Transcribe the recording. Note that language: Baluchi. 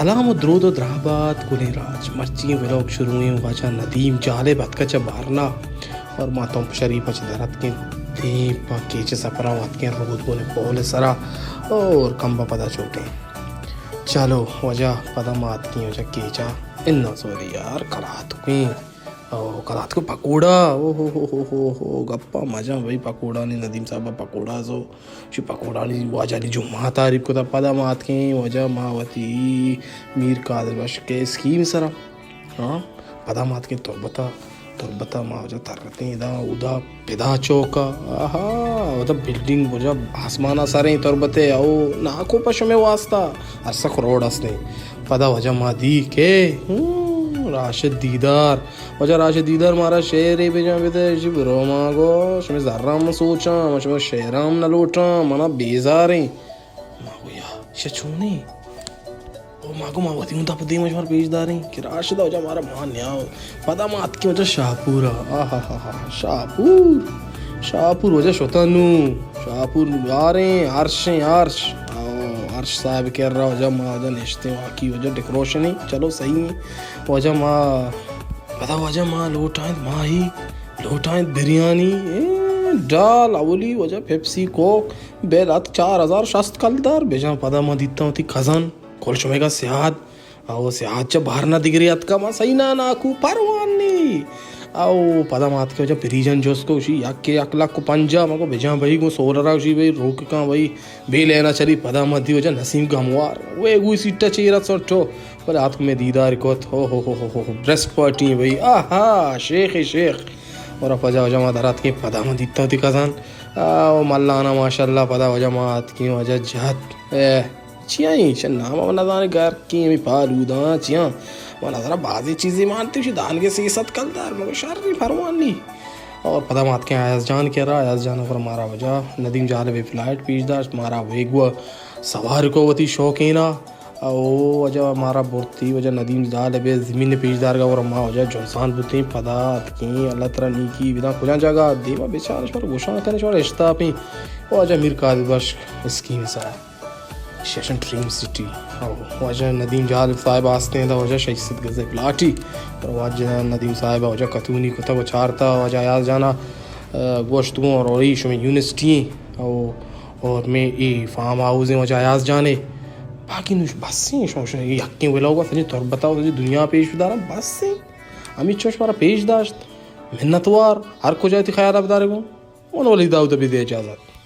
سلام و درود و درہبات گلیں راج۔ مرچی ولاگ شروع ایں۔ واجہ ندیم جالب اتکا چہ بارنا اور ما تمپ شریف چہ در اتکیں، دیم پہ کیچ سپرا اتکیں، رود گونے پول سرا اور کمبا پدا چوٹیں۔ چلو واجہ، پدا ما اتکیں واجہ کیچا۔ انا سوری یار، کلات کویں۔ او کلات کو پکوڑا، او ہو ہو ہو ہو ہو، گپا مزہ بھائی، پکوڑانی، ندیم صاحب پکوڑا زو، شی پکوڑانی واجہ نی جمعہ تعریف کتا۔ پدا ما اتکیں واجہ، ما وتی میر قادر بخش کے اسکیم سرا، ہاں، پدا ما اتکیں تربتا، تربتا ما واجہ ترتیں ادا، اودا پدا چوکا، آہا، اودا بلڈنگ واجہ آسمانا سریں تربتے، او ناکو پہ شمے واسطہ ہر سک روڈ استیں۔ پدا واجہ ما دی کے، ہوں، راشد دیدار، واجہ راشد دیدار مارا شعرے بجاں بدے، جی برو ما گو، شمے زراں من سوچاں، من شمے شعراں نہ لوٹاں، منا بیزاریں۔ ما گو یا، شہ چونیں؟ او ما گو ما وتی ہوں دپ دیما شمار پیش داریں کہ راشد واجہ مارا مان نیا۔ پدا ما اتکیں واجہ شاہپورا، آہا ہا ہا، شاہپور، شاہپور واجہ شتا نوں، شاہپور یاریں، عرشیں عرش، او عرش صاحب کرا واجہ ما واجہ نشتیں، واقعی واجہ ڈیکوریشنیں، چلو صحیح ایں۔ واجہ ما پدا واجہ ما لوٹائیں ماہی، لوٹائیں بریانی، اے، ڈال، اولی واجہ پیپسی، کوک، بل ات چار ہزار شست کلدار بجاں۔ پدا ما دیتاں وتی کزن، کل شمیگا سیاد، او سیاد چہ بہر نہ دگرے اتکا، ما سہی نا ناکو پروان نی۔ او پدا ما اتکے واجہ پریجن جست کو، شی یک یک لک و پنجاہ، ما گو بجاں بھئی، گوں سولرا، شی بھئی روک کاں بھئی، بے لینا چلی۔ پدا ما دی واجہ نسیم گموار، وے گوی سیٹا چیرا سٹو۔ بلے آتک میں دیدار کت، ہو ہو ہو ہو ہو، بریسٹ پارٹی ایں بھئی، آہا، شیخ شیخ۔ اور پدا واجہ ما در آتکیں، پدا ما دیتا وتی کزن، آ، او ملانا ماشاءاللہ، پدا واجہ ما آتکیں واجہ جہت، اے، چی آئی، چہ نام ما نزانے، گرکیں ہمیں پالوداں، چیاں، ما نظرا بازی چیزیں مانتی، شی دانگے سیصد کلدار، مگر شر نی، پروان نی۔ اور پدا ما آتکیں ایاز جان کرا، ایاز جان پر مارا واجہ ندیم جالب فلائٹ پیش داشت، مارا ویگو سوار کو وتی شوقینا۔ او واجہ مارا برتی، واجہ ندیم جالب زمین پیش دارگا، اور ما واجہ جنسان بوتیں، پدا اتکیں، اللہ ترا نیکی بداں۔ کجا جاگہ دیما بچار، شمار گوشاں کنے، شمار اشتاپیں۔ واجہ میر قادر بخش اسکیم سرا، شیشن ڈریم سٹی۔ او واجہ ندیم جالب صاحب آستیں دا واجہ شش سد گزے پلاٹی۔ اور واجہ ندیم صاحب واجہ کتونی کتا و چارتا، واجہ ایاز جانا، آ، گوشت گوں اور وہی شمی یونیورسٹی ایں۔ او اور میں ای فارم ہاؤس ایں واجہ ایاز جانے۔ باقی نوش بس ایں، شما، شما یکیں ولاگ سجیں تربتا و سجیں دنیا پیش بداراں، بس ایں۔ ہمیں چوش مارا پیش داشت۔ منتوار، ہر کجا تی خیال بدارے گوں۔ اون ولی داؤد بدے اجازت۔